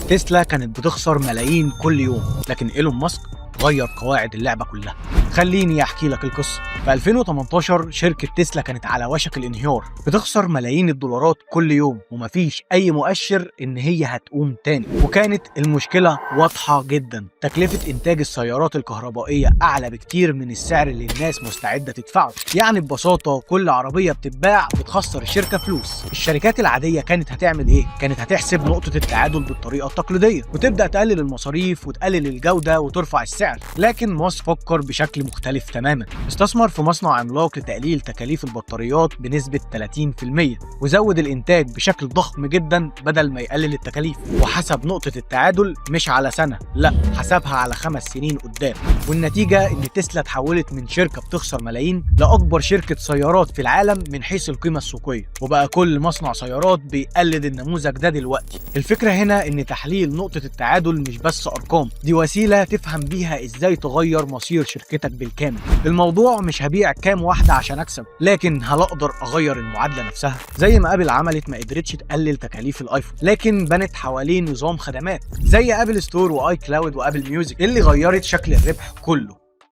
تسلا كانت بتخسر ملايين كل يوم، لكن إيلون ماسك غير قواعد اللعبة كلها. خليني احكي لك القصة. في 2018 شركة تسلا كانت على وشك الانهيار، بتخسر ملايين الدولارات كل يوم ومفيش اي مؤشر ان هي هتقوم تاني. وكانت المشكلة واضحة جدا، تكلفة انتاج السيارات الكهربائية اعلى بكتير من السعر اللي الناس مستعدة تدفعه. يعني ببساطة كل عربية بتتباع بتخسر الشركة فلوس. الشركات العادية كانت هتعمل ايه؟ كانت هتحسب نقطة التعادل بالطريقة التقليدية وتبدأ تقلل المصاريف وتقلل الجودة وترفع السعر. لكن ماسك فكر بشكل مختلف تماما. استثمر في مصنع عملاق لتقليل تكاليف البطاريات بنسبة 30%، وزود الإنتاج بشكل ضخم جدا بدل ما يقلل التكاليف. وحسب نقطة التعادل مش على سنة، لا، حسبها على 5 سنين قدام. والنتيجة إن تسلا تحولت من شركة بتخسر ملايين لأكبر شركة سيارات في العالم من حيث القيمة السوقية، وبقى كل مصنع سيارات بيقلد النموذج ده دلوقتي. الفكرة هنا إن تحليل نقطة التعادل مش بس أرقام، دي وسيلة تفهم بيها إزاي تغير مصير شركتك بالكامل. الموضوع مش هبيع كام واحدة عشان أكسب، لكن هل أقدر أغير المعادلة نفسها؟ زي ما أبل عملت، ما قدرتش تقلل تكاليف الآيفون، لكن بنت حواليه نظام خدمات زي Apple Store و iCloud و Apple Music اللي غيرت شكل الربح كله.